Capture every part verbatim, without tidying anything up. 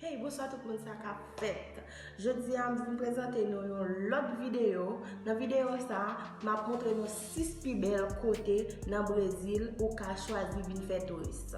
Hey, bonswa tout moun, sa k ap fèt? Jodi a, m vin prezante nou yon lòt videyo. Nan videyo sa, m ap montre nou sis pi bèl kote nan Brezil ou ka chwazi vin fè touris.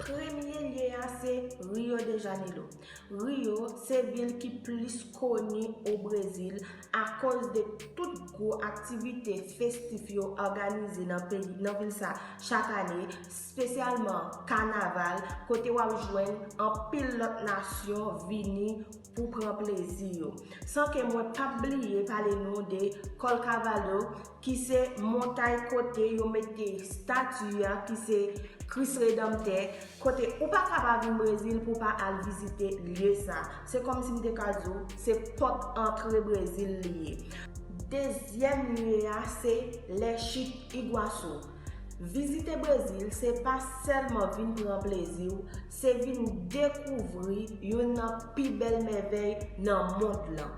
Premye lye a se Rio de Janeiro. Rio se vil ki plis koni o Brezil akoz de tout gwo aktivite festif yo òganize nan peyi, nan vil sa chak ane, espesyalman kanaval, kote w ap jwenn anpil lòt nasyon vini pou pran plezi yo. San ke mwen p ap bliye pale nou de Corcovado, ki se montay kote yo mete estati a, ki se Kris Redanmtè, kote ou pa ka pa vin Brezil pou pa al vizite lye sa. Se kòmsi m te ka di w, se pòt antre Brezil li ye. Dezyèm lye a se Les Chutes Iguaçu. Vizite Brezil, se pa sèlman vin pran plezi w, se vin dekouvri youn nan pi bèl mèvèy nan mond lan.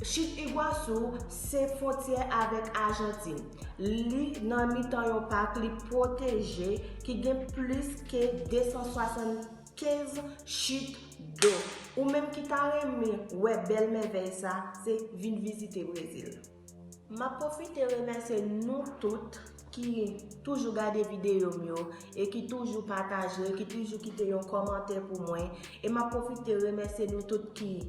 Chutes Iguaçu se fwontyè avèk Ajantin. Li nan mitan yon pak li pwoteje ki gen plis ke de san swasann kenz chit do. Ou menm ki ta renmen wè bèl mèvèy sa, se vin vizite Brezil. M ap pwofite remèsye nou tout ki toujou gade videyo m yo e ki toujou pataje, ki toujou kite yon kòmantè pou mwen. E m ap pwofite remèsye nou tout ki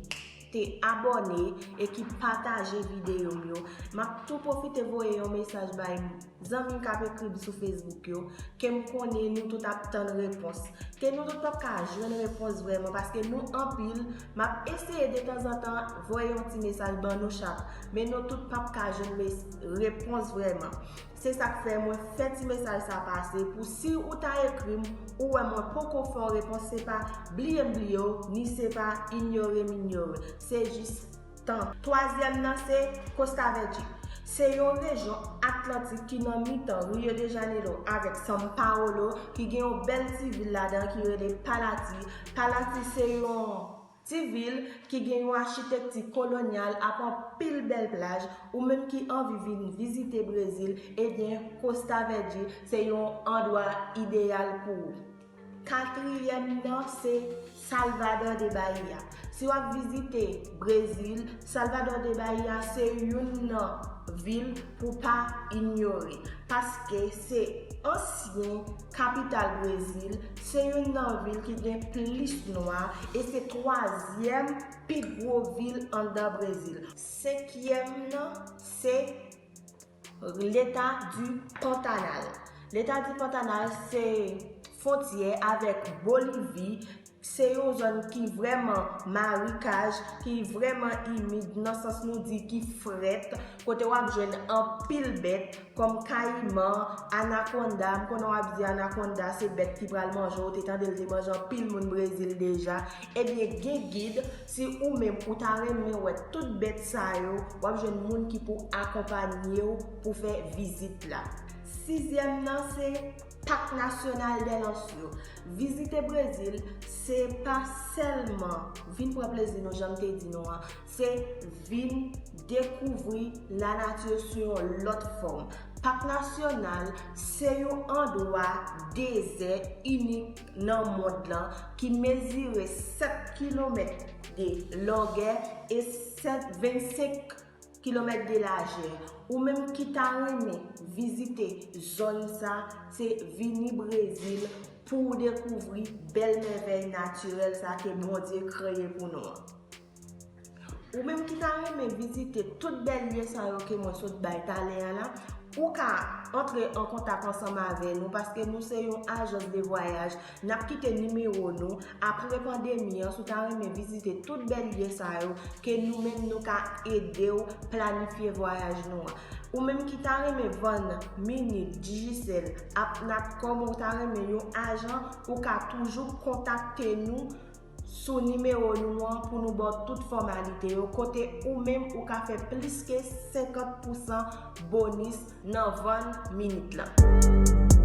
te abòne e ki pataje videyo m yo. M ap tou pwofite voye yon mesaj bay zanmi m k ap ekri m sou Facebook yo, ke m konnen nou tout ap tann repons. Ke nou tout p ap ka jwenn repons vrèman, paske nou anpil, m ap eseye de tanzantan voye yon ti mesaj ban nou chak, men nou tout p ap ka jwenn mes-, repons vrèman. Se sa k fè mwen fè ti mesaj sa pase pou si ou ta ekri m, ou wè mwen poko fè w repons, se pa bliye m bliye w, ni se pa inyore m inyore. Se jis tan. Twazyèm nan se Costa Verde. Se yon rejyon atlantik ki nan mitan Rio de Janeiro avèk São Paulo, ki gen yon bèl ti vil ladan ki rele Paraty. Paraty se yon ti vil ki gen yon achitekti kolonyal ak anpil bèl plaj. Ou menm ki anvi vin vizite Brezil, ebyen, Costa Verde se yon andwa ideyal pou ou. Katriyèm nan se Salvador de Bahia. Si w ap vizite Brezil, Salvador de Bahia se youn nan vil pou pa inyore, paske se ansyen kapital Brezil, se youn nan vil ki gen plis nwa e se twazyèm pi gwo vil anndan Brezil. Senkyèm nan se Leta di Pantanal. Leta di Pantanal se fwontyè avèk Bolivi. Se yon zòn ki vrèman marikaj, ki vrèman imid, nan sans nou di ki frèt, kote w ap jwenn anpil bèt, kòm kayiman, anakonda. M konnen w ap di anakonda se bèt ki pral manje w, ou te tande l te manje anpil moun Brezil deja. Ebyen, gen gid, si ou menm ou ta renmen wè tout bèt sa yo, w ap jwenn moun ki pou akonpanye w pou fè vizit la. Sizyèm nan se Parque Nacional de Lancio. Vizite Brezil, se pa sèlman vin pran plezi nou, jan m te di nou an, se vin dekouvri lanati sou yon lòt fòm. Pak Nasyonal se yon andwa dezè inik nan mond lan ki mezire sèt kilomèt de longè e sèt, vennsenk kilomèt de lajè. Ou menm ki ta renmen vizite zòn sa, se vini Brezil pou w dekouvri bèl mèvèy natirèl sa ke Bondye kreye pou nou an. Ou menm ki ta renmen vizite tout bèl lye sa yo ke mwen sot bay talè a la, ou ka antre an kontak ansanm avè nou, paske nou se yon ajans de vwayaj. N ap kite nimewo nou. Apre pandemi an, si w ta renmen vizite tout bèl lye sa yo, ke nou menm nou ka ede w planifye vwayaj nou an. Ou menm ki ta renmen vann minit, Digicel, ak Natcom, ou ta renmen yon ajan, ou ka toujou kontakte nou sou nimewo nou an pou nou ba w tout fòmalite yo, kote ou menm ou ka fè plis ke senkant pousan bonis nan vann minit lan.